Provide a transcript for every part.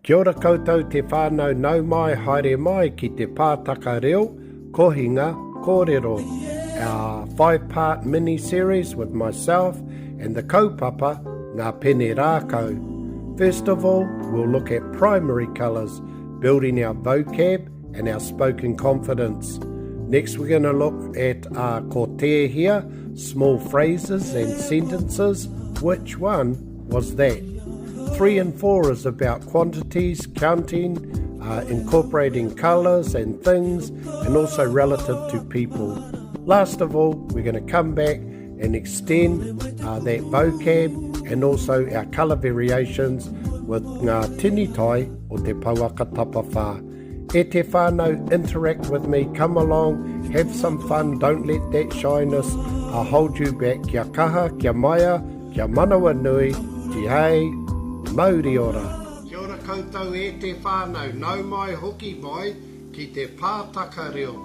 Kia ora koutou te whānau nau mai haere mai ki te pātaka reo kohinga kōrero our 5 part mini series with myself and the kaupapa Ngā Pene Rākau. First of all, we'll look at primary colours, building our vocab and our spoken confidence. Next, we're going to look at uh, ko here, small phrases and sentences. Which one was that? 3 and 4 is about quantities, counting, uh, incorporating colours and things, and also relative to people. Last of all, we're going to come back and extend uh, that vocab and also our colour variations with ngā tini tai o te pouaka tapawhā. E te whānau, interact with me, come along, have some fun, don't let that shyness uh, hold you back. Kia kaha, kia maia, kia manawa nui, tihei, mauri ora. Kia ora koutou e te whānau, nau mai hoki mai ki te pātaka reo.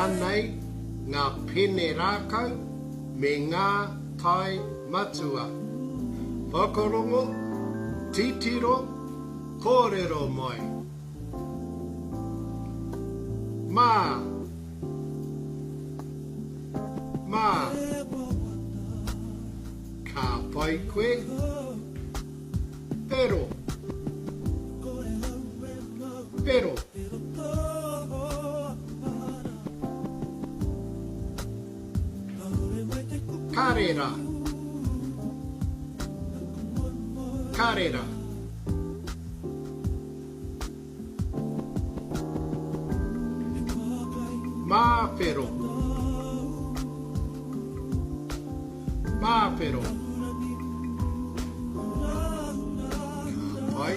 Anei ngā pene rākau me ngā tae matua. Whakarongo, titiro, kōrero mai. Mā. Mā. Ka pai koe. Whero. Whero. Karera. Karera. Māwhero. Māwhero. Ka pai.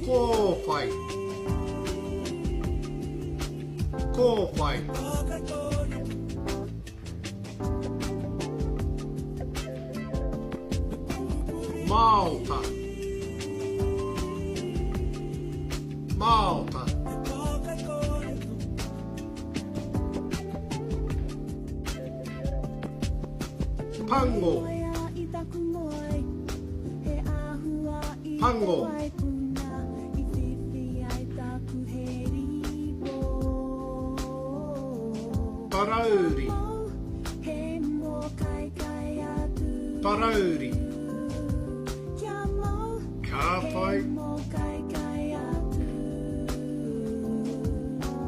Kōwhai. Kōwhai. Māota. Māota. Pango. Pango. Parauri. Parauri. Ka pai.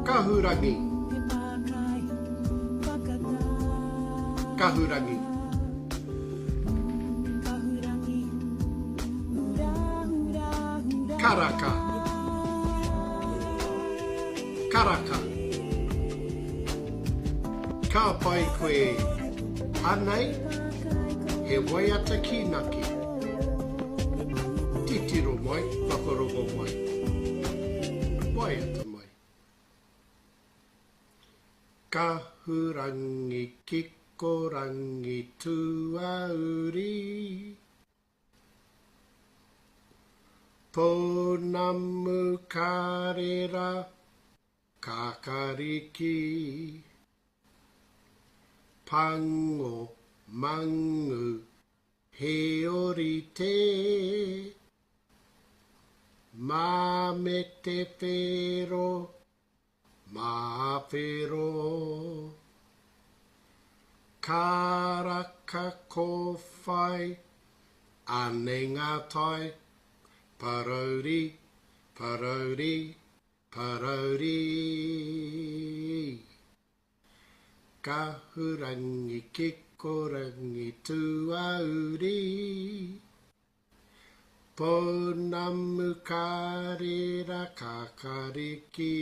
Kahurangi. Kahurangi. Karaka. Karaka. Ka pai koe. Anei he waiata kīnaki. Titiro mai, whakarongo mai. Waiata mai. Kahurangi kikorangi tuauri. Pounamu karera kakariki. Pango mangu he orite. Mā me te whero, mā whero. Karaka kōwhai, anei ngā tai, parauri, parauri, parauri. Kahurangi kikorangi tuauri. Pounamu karera kakariki.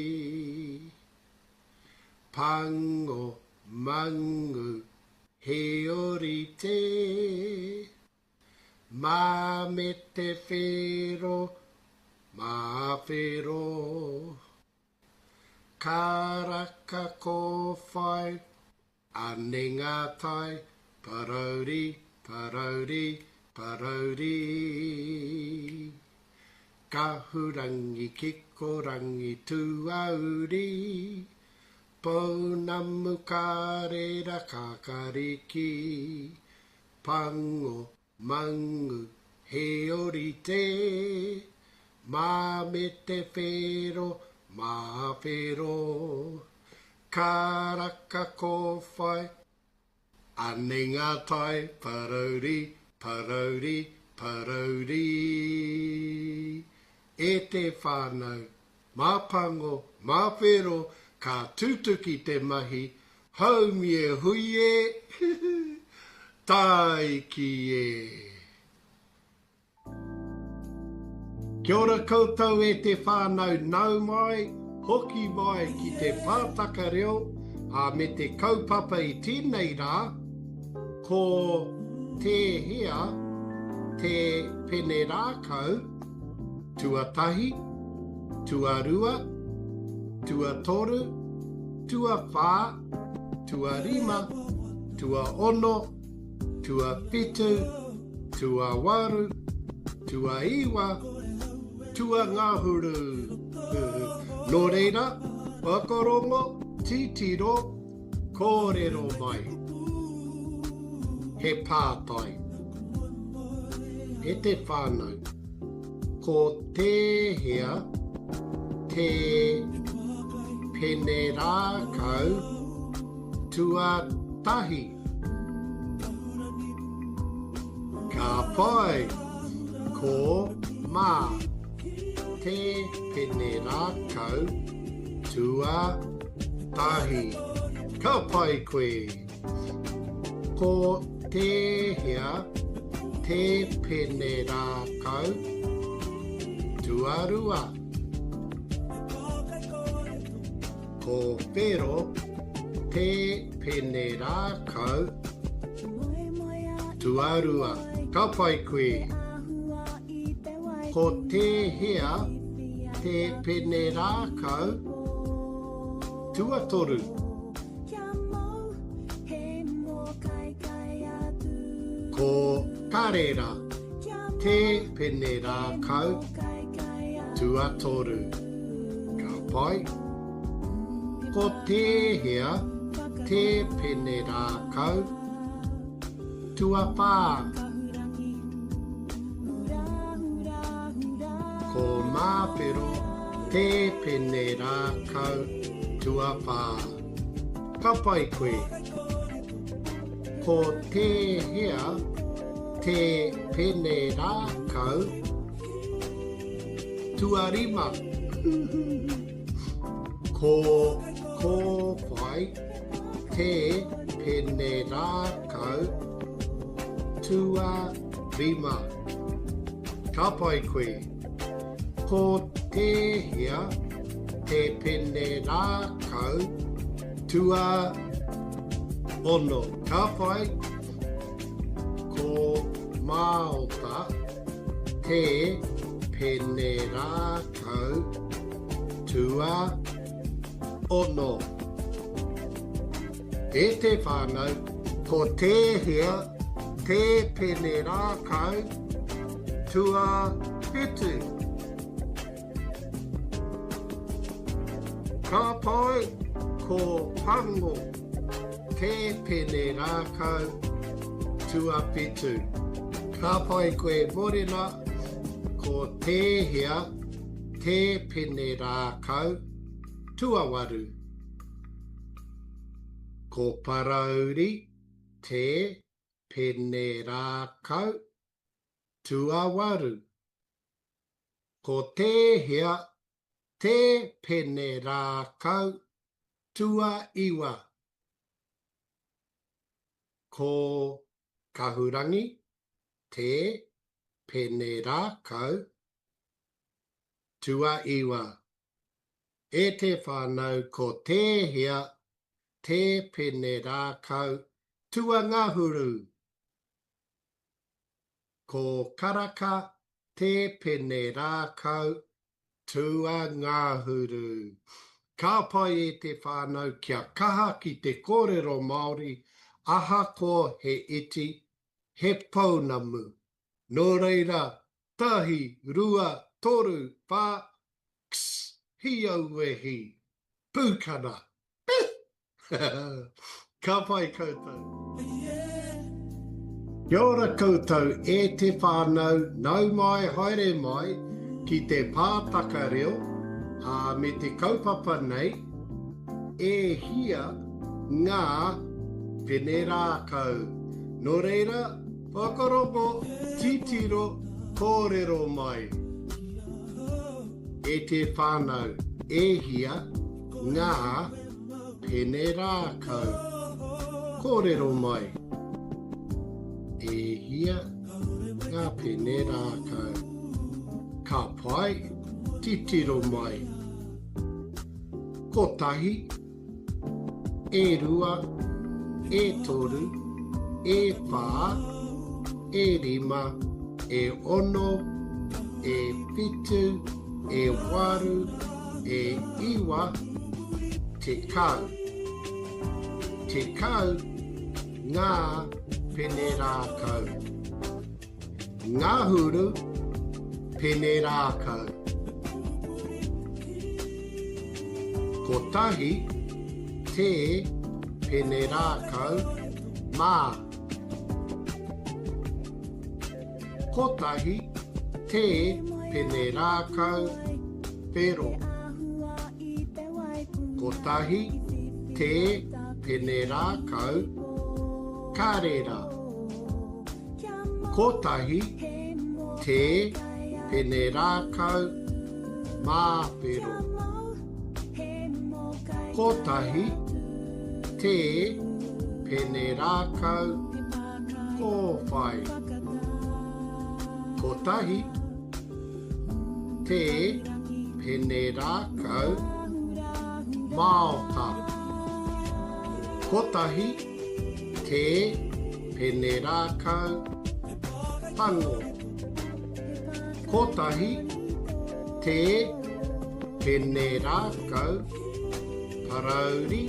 Pango mangu he orite. Mā me te whero, mā whero. Karaka kōwhai, anei ngā tai, parauri, parauri, parauri. Kahurangi kikorangi tuauri, pounamu karera kakariki, pango mangu he. He ōrite, mā me te whero, mā whero. Karaka kōwhai, anei ngā tai, parauri, parauri, parauri. E te whānau, mā pango, mā whero, ka tutuki te mahi, haumi e hui e, tāiki e! Kia ora koutou e te whānau nau mai, hoki mai ki te pātaka reo, ā, me te kaupapa i tēnei rā, ko tēhea te pene rākau tuatahi, tuarua, tuatoru, tuawhā, tuarima, tuaono, tuawhitu, tuawaru, tuaiwa, tuangahuru. Nō reira, whakarongo, titiro, kōrero mai. He pātai. E te whānau, ko tēhea te pene rākau tuatahi? Ka pai! Ko Mā te pene rākau tuatahi. Ka pai koe! Ko tēhea te pene rākau tuarua? Ko Whero te pene rākau tuarua. Ka pai koe. Ko tēhea te pene rākau tuatoru? Ko Karera te pene rākau tuatoru. Ka pai. Ko tēhea te pene rākau tuawhā? Ko Māwhero te pene rākau tuawhā. Ka pai koe. Ko tēhea te pene rākau tuarima? Ko Kōwhai te pene rākau tuarima. Ka pai koe. Ko tēhea te pene rākau tuaono? Ka pai. Ko Māota te pene rākau tuaono. E te whānau, ko tēhea te pene rākau tuawhitu? Ka pai, ko Pango te pene rākau tuawhitu. Ka pai koe Morena, ko tēhea te pene rākau tuawaru? Ko Parauri te pene rākau tuawaru. Ko tēhea te pene rākau tuaiwa? Ko Kahurangi te pene rākau tuaiwa. E te whānau ko tēhea te pene rākau tuangahuru? Ko Karaka te pene rākau tuangahuru. Ka pai e te whānau kia kaha ki te kōrero Māori ahakoa he iti, he pounamu. Nō reira, tahi, rua, toru, whā, Ks, hi aue hi. Pūkana. Pih! Ka pai koutou. Kia ora koutou e te whānau, nau mai haere mai ki te pātaka reo, ā, me te kaupapa nei, e hia ngā pene rākau. Nō reira, whakarongo, titiro, kōrero mai. E te whānau, e hia ngā pene rākau. Kōrero mai. E hia ngā pene rākau. Ka pai, titiro mai. Kotahi, e rua, e toru, e whā, e rima, e ono, e whitu, e waru, e iwa, tekau. Tekau ngā pene rākau. Ngahuru pene rākau. Kotahi te pene rākau mā. Kotahi te pene rākau whero. Kotahi te pene rākau karera. Kotahi te pene rākau māwhero. Kotahi te pene rākau kōwhai. Kotahi te pene rākau māota. Kotahi te pene rākau pango. Kotahi te pene rākau parauri.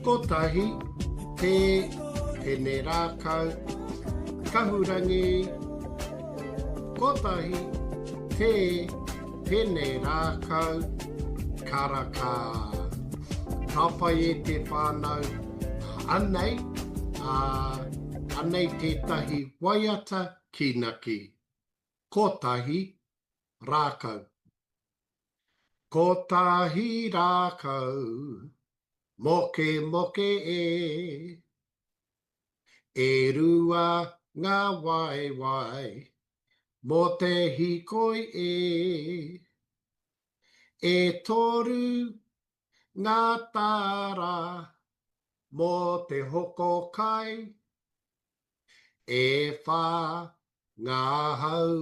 Kotahi te pene rākau kahurangi. Kotahi te pene rākau karaka. Ka pai e te whānau, anei, ā, anei tētahi waiata kīnaki. Kotahi rākau. Kotahi rākau, mokemoke e. E rua ngā waewae mō te hīkoi e. E toru ngā tāra mō te hoko kai. E whā ngā hau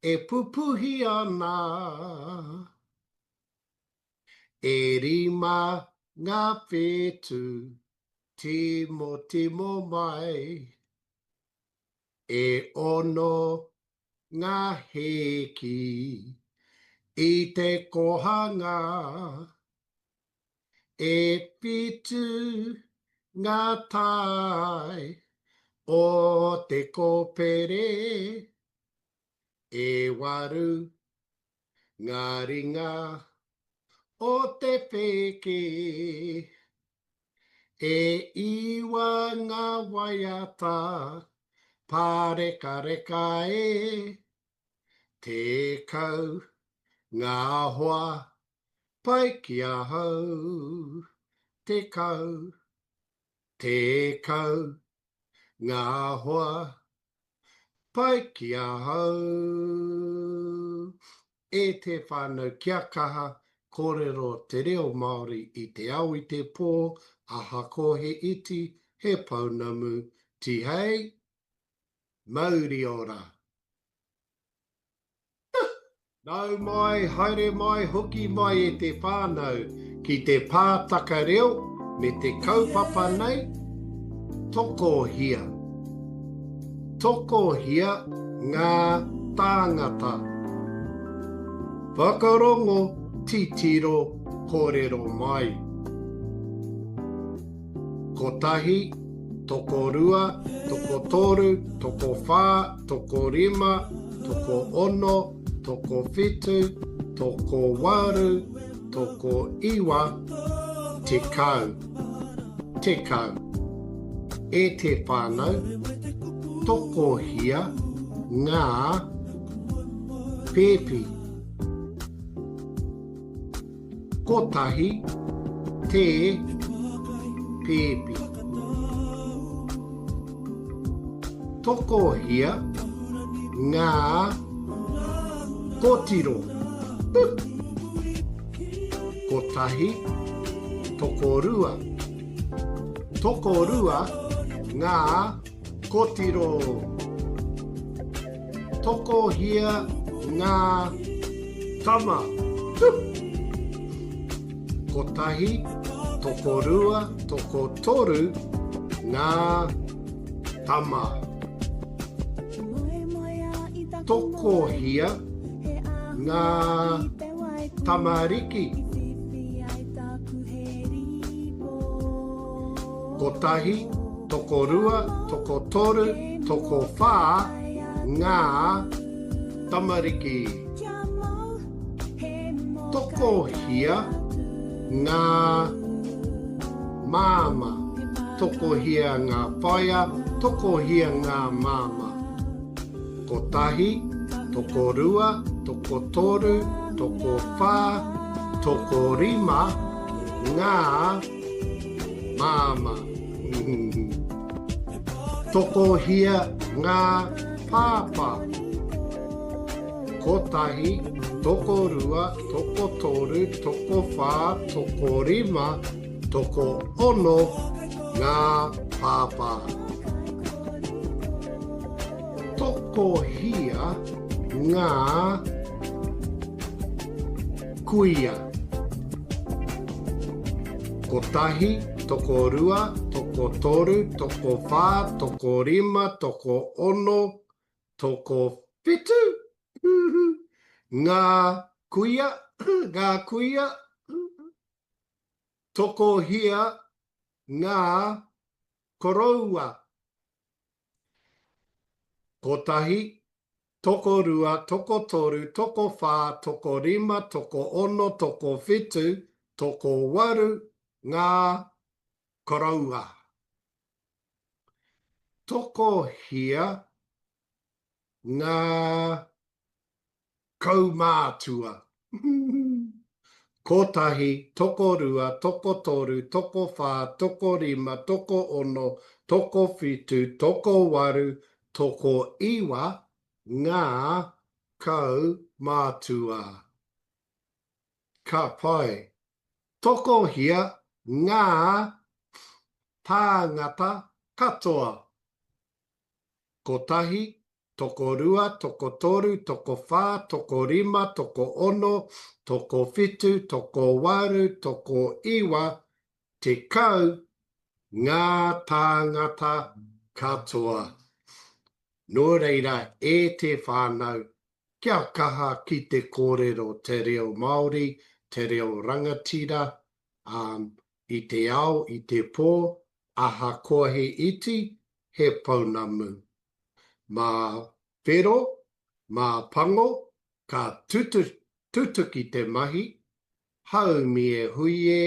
e pupuhi ana. E rima ngā whetū timotimo mai. E ono ngā hēki i te kōhanga. E whitu ngā tae o te kōpere. E waru ngā ringa o te wheke. E iwa ngā waiata pārekareka e. 10 ngā hoa pai ki ahau. 10, 10 ngā hoa pai ki ahau. E te whānau kia kaha kōrero te reo Māori i te ao i te pō, ahakoa he iti, he pounamu, tihei, mauri ora! Nau mai, haere mai, hoki mai e te whānau ki te pātaka reo me te kaupapa nei, Tokohia. Tokohia ngā tāngata. Whakarongo, titiro, kōrero mai. Kotahi, tokorua, tokotoru, tokowhā, tokorima, tokoono, tokowhitu, tokowaru, tokoiwa, tekau. Tekau. E te whānau, tokohia ngā pēpi? Kotahi te pēpi. Tokohia ngā kōtiro? Kotahi, tokorua. Tokorua ngā kōtiro. Tokohia ngā tama? Kotahi, tokorua, tokotoru ngā tama. Tokohia ngā tamariki? Kotahi, tokorua, tokotoru, tokowhā ngā tamariki. Tokohia ngā māmā? Tokohia ngā whaea, tokohia ngā māmā? Kotahi, tokorua, tokotoru, tokowhā, tokorima ngā māmā. Tokohia ngā pāpā? Kotahi, tokorua, tokotoru, tokowhā, tokorima, tokoono ngā pāpā. Tokohia ngā kuia? Kotahi, tokorua, tokotoru, tokowhā, tokorima, tokoono, tokowhitu ngā kuia, ngā kuia, tokohia ngā koroua? Kotahi, tokorua, tokotoru, tokowhā, tokorima, tokoono, tokowhitu, tokowaru ngā koroua. Tokohia ngā kaumātua. Kotahi, tokorua, tokotoru, tokowhā, tokorima, tokoono, tokowhitu, tokowaru, tokoiwa ngā kaumātua. Ka pai. Tokohia ngā tāngata katoa? Kotahi, tokorua, tokotoru, tokowhā, tokorima, tokoono, tokowhitu, tokowaru, tokoiwa, 10 ngā tāngata katoa. Nō reira, e te whānau, kia kaha ki te kōrero te reo Māori, te reo rangatira, ā, i te ao, i te pō, ahakoa he iti, he pounamu. Mā whero, mā pango, ka tutuki te mahi, haumi e hui e,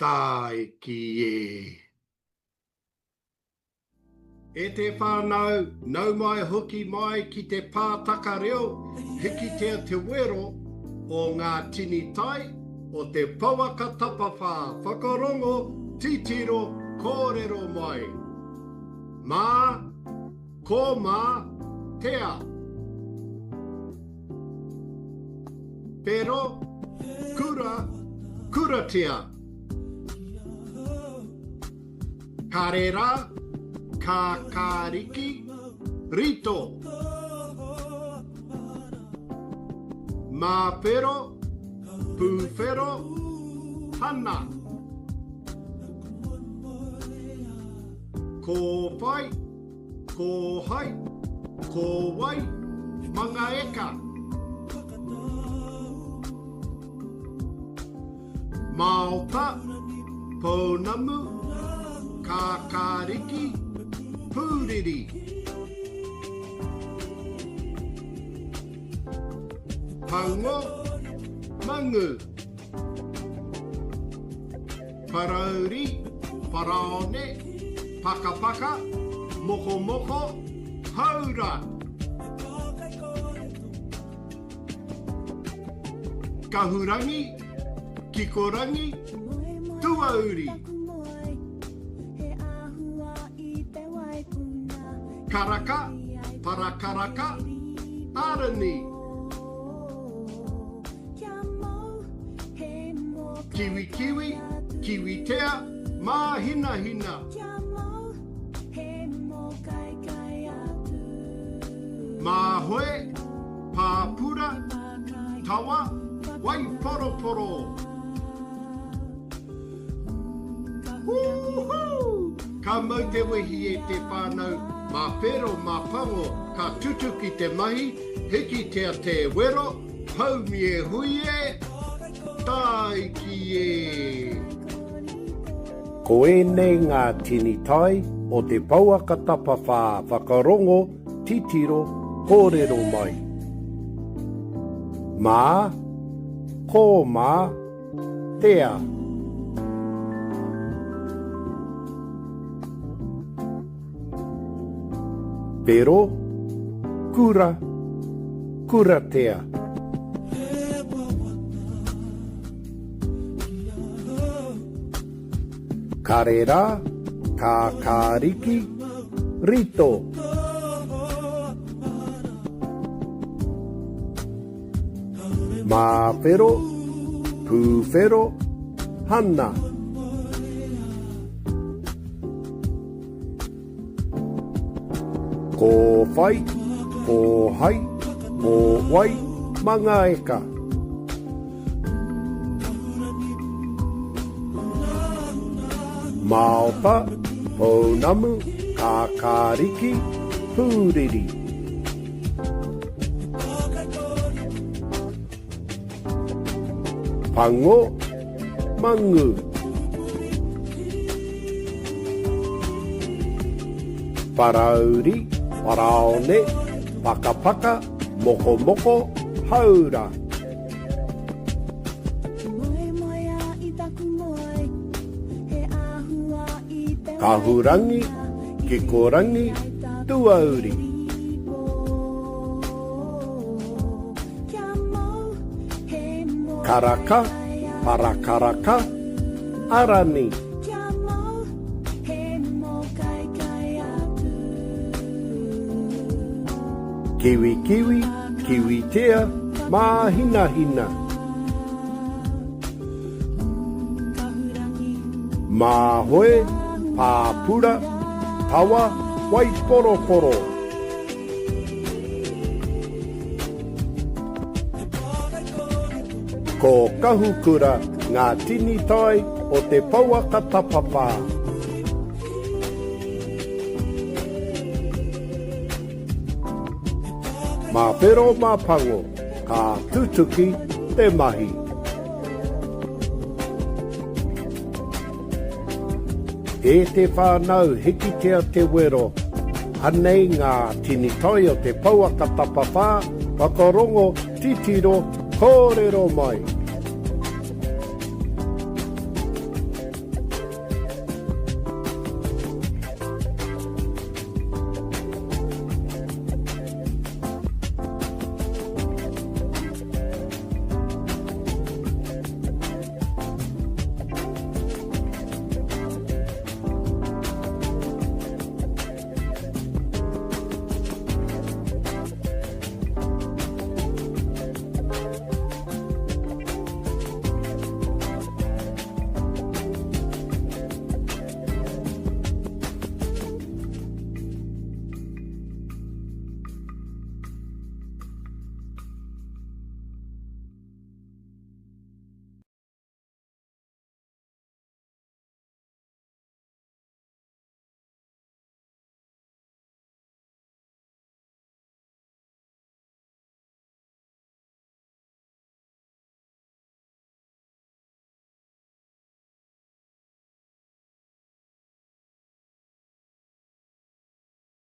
tāiki e. E te whānau, nau mai hoki mai ki te pātaka reo, hikitia te wero o ngā tini tai o te pouaka tapawhā, whakarongo, titiro, kōrero mai. Mā, ko mā, tea. Whero, kura, kuratia. Karera, kākāriki, rito. Māwhero, pūwhero, hana. Kōwhai, kōhai, kōwai, mangaeka. Māota, pounamu, kākāriki, pūriri. Pango, mangu. Parauri, paraone, Pakapaka, Mokomoko, Haura. Kahurangi, Kikorangi, Tuauri. Karaka, Parakaraka, Arani. Kiwikiwi, Kiwitea, Māhinahina. Māhoe, Pāpura, Tawa, Waiporoporo. Woohoo! Ka mau te wehi e te whānau, mā whero, mā pango, ka tutuki te mahi, hikitia te wero, haumi e hui e, tāiki e! Ko ēnei ngā tini tai o te pouaka tapawhā whakarongo, titiro, kōrero mai. Mā, kōmā, Tea. Pero, kura, kuratea. Karera, kākāriki, rito. Māwhero, pūwhero, hana. Kōwhai, kōhai, kōwai, mangaeka. Māota, pounamu, kākāriki, pūriri. Pango, mangu. Parauri, paraone, pakapaka, mokomoko, haura. Kahurangi, kikorangi, tuauri. Karaka, parakaraka, arani. Kiwikiwi, kiwitea, māhinahina. Māhoe, pāpura, tawa, waikorokoro. Ko Kahukura ngā tini tai o te pouaka tapawhā. Mā whero mā pango, ka tutuki te mahi. E te whānau hikitia te wero, anei ngā tini tai o te pouaka tapawhā, whakarongo, titiro, kōrero mai!